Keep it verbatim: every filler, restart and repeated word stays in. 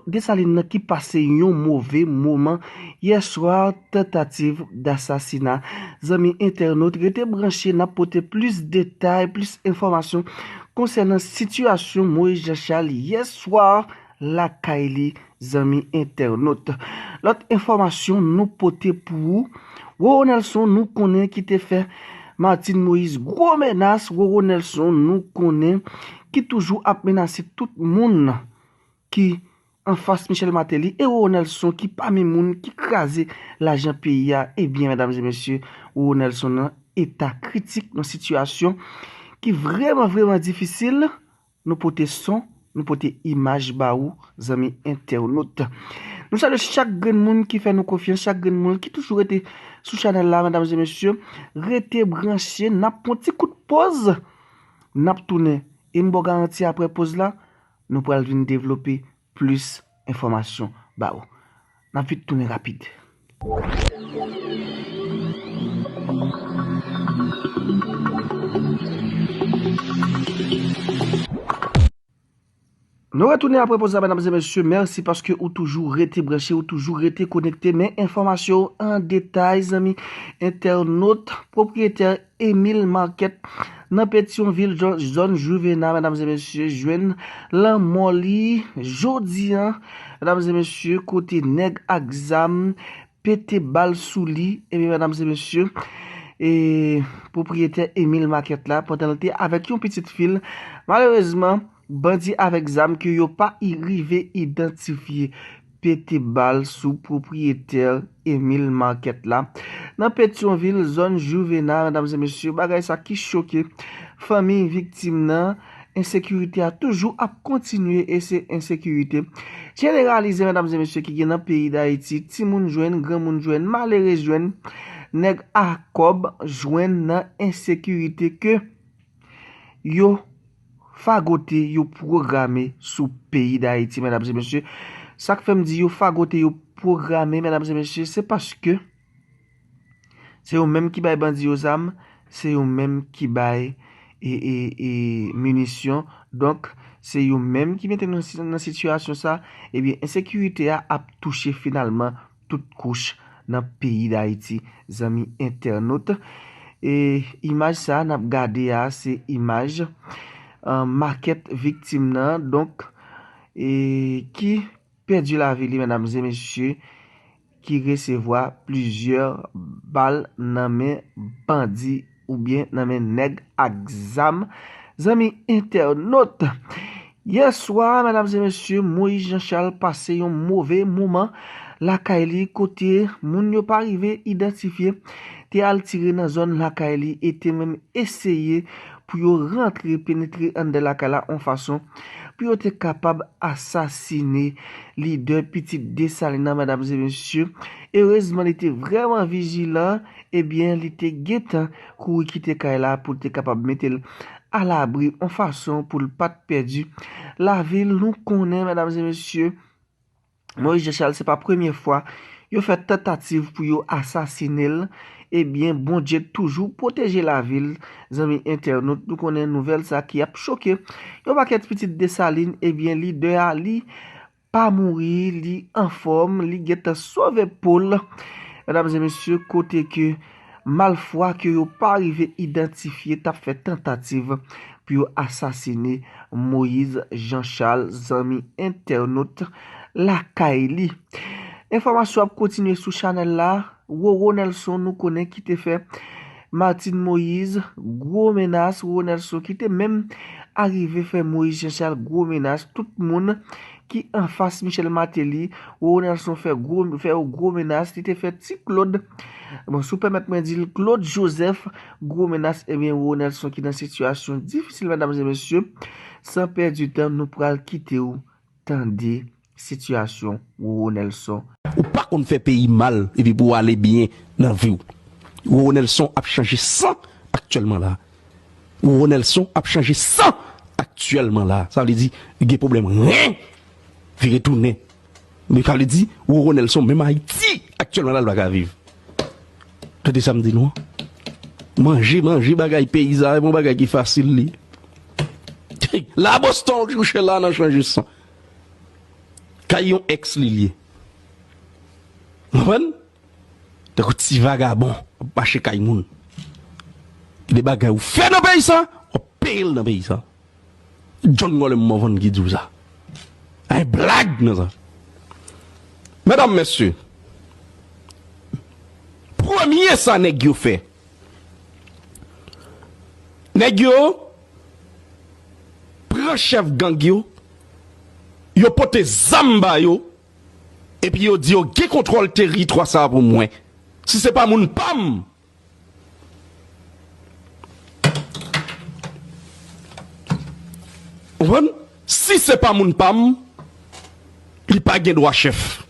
Desalin nan ki pase yon move moman yè swa, tantativ dasasina. Zanmi entènot, rete branche, n ap pote plis detay, plis enfòmasyon konsènan sitiyasyon Moyiz Janchal yè swa lakay li, zanmi entènot. Lòt enfòmasyon nou pote pou ou, Roro Nelson nou konnen ki te fè Martine Moïse gwo menas, Roro Nelson nou konnen ki toujou ap menase tout moun ki anfas Michel Martelly e Roro Nelson ki pami moun ki kraze lajan peyi a. Ebyen, medam e mesye, Roro Nelson nan eta kritik, nan sitiyasyon ki vrèman, vrèman difisil. Nou pote son, nou pote imaj ba ou, zanmi entènot. Nou salye chak grenn moun ki fè nou konfyans, chak grenn moun ki toujou rete sou chanèl la, medam e mesye. Rete branche, n ap pran ti kout pòz, n ap tounen. E m ba w garanti apre pòz la, nou pral vin devlope plis enfòmasyon ba ou. N ap vit tounen rapid. Nou retounen apre poz la, medam e mesye. Mèsi paske ou toujou rete branche, ou toujou rete konekte. Men enfòmasyon yo an detay, zanmi entènot. Pwopriyetè Emile Marquette nan Petyonvil, zòn Juvena, medam e mesye, jwenn lanmò li jodi a, medam e mesye, kote nèg ak zam pete bal sou li. Ebyen, medam e mesye, e pwopriyetè Emile Marquette la, pandan l te avèk yon pitit fi l, malerezman, bandi avèk zam ke yo pa i- rive idantifye pete bal sou pwopriyetè Emile Marquette la nan Petyonvil, zòn Juvena, medam e mesye. Bagay sa ki choke fanmi viktim nan. Ensekirite a toujou ap kontinye e se ensekirite jeneralize, medam e mesye, ki gen nan peyi Dayiti. Timoun jwenn, granmoun jwenn, malere jwenn, nèg a kòb jwenn nan ensekirite ke yo fagote, yo pwograme sou peyi Dayiti, medam e mesye. Sa k fè m di yo fagote, yo pwograme, medam e mesye, se paske se yo menm ki bay bandi yo zam, se yo menm ki bay e, e, e, minisyon. Donk, se yo menm ki mete nou nan si- nan sitiyasyon sa. Ebyen, ensekirite a ap touche finalman tout kouch nan peyi Dayiti, zanmi entènot. E imaj sa a n ap gade a, se imaj, e, makèt viktim nan, donk, e ki pèdi lavi li, medam e mesye, ki resevwa plizyè bal nan men bandi oubyen nan men nèg ak zam. Zanmi entènot, yè swa, medam e mesye, Moïse Jean Charles pase yon move moman lakay li, kote moun yo pa rive idantifye te al tire nan zòn lakay li e te menm eseye pou yo rantre, penetre anndan lakay la yon fason pou yo te kapab asasine lidè pitit Desalin nan, medam e mesye. Erezman, li te vrèman vijilan, ebyen, li te gentan kouri kite kay la pou l te kapab mete l alabri yon fason pou l pa t pèdi lavi l. Nou konnen, medam e mesye, Moïse Jean Charles, se pa premye fwa yo fè tantativ pou yo asasine l. Ebyen, Bondye toujou pwoteje lavi l. Zanmi entènot, nou konnen nouvèl sa ki ap choke yon pakèt pitit Desalin. Ebyen, lidè a, li pa mouri, li anfòm, li gentan sove po l. Medam e mesye, kote ke malfwa ke yo pa rive idantifye t ap fè tantativ pou yo asasine Moïse Jean Charles, zanmi entènot, lakay li. Enfòmasyon ap kontinye sou chanèl la. Roro Nelson, nou konnen ki te fè Martine Moïse gwo menas. Roro Nelson ki te menm arive fè Moïse Jean Charles gwo menas. Tout moun ki anfas Michel Martelly, Roro Nelson fè gwo, fè yo gwo menas. Li te fè Ti Claude, bon, si w pèmèt mwen di l, Claude Joseph, gwo menas. Ebyen, Roro Nelson ki nan sitiyasyon difisil, medam e mesye. San pèdi tan, nou pral kite w tande sitiyasyon Roro Nelson. Ou pa konn fè peyi mal epi pou w ale byen nan vi w. Roro Nelson ap chanje san aktyèlman la. Roro Nelson ap chanje san aktyèlman la. Sa vle di, gen pwoblèm ren. Vire tounen. Men sa vle di, Roro Nelson, menm Ayiti, aktyèlman la, l pa ka viv. Tande sa m di nou an. Manje, manje bagay peyi sa, se pa yon bagay ki fasil li. La Boston, ou kouche la nan chanje san. Kay yon ex li l ye. Konprann? Tankou ti vagabon ap mache kay moun. Gen de bagay ou fè nan peyi sa, w ap peye l nan peyi sa. John Gòlè Mòvann ki di w sa. Ay blag nan sa. Medam, mesye, premye sa nèg yo fè, nèg yo pran chèf gang yo, yo pote zam ba yo, epi yo di yo gen kontwòl teritwa sa a pou mwen. Si se pa moun pa m, ou konprann? Si se pa moun pa m, li pa gen dwa chèf.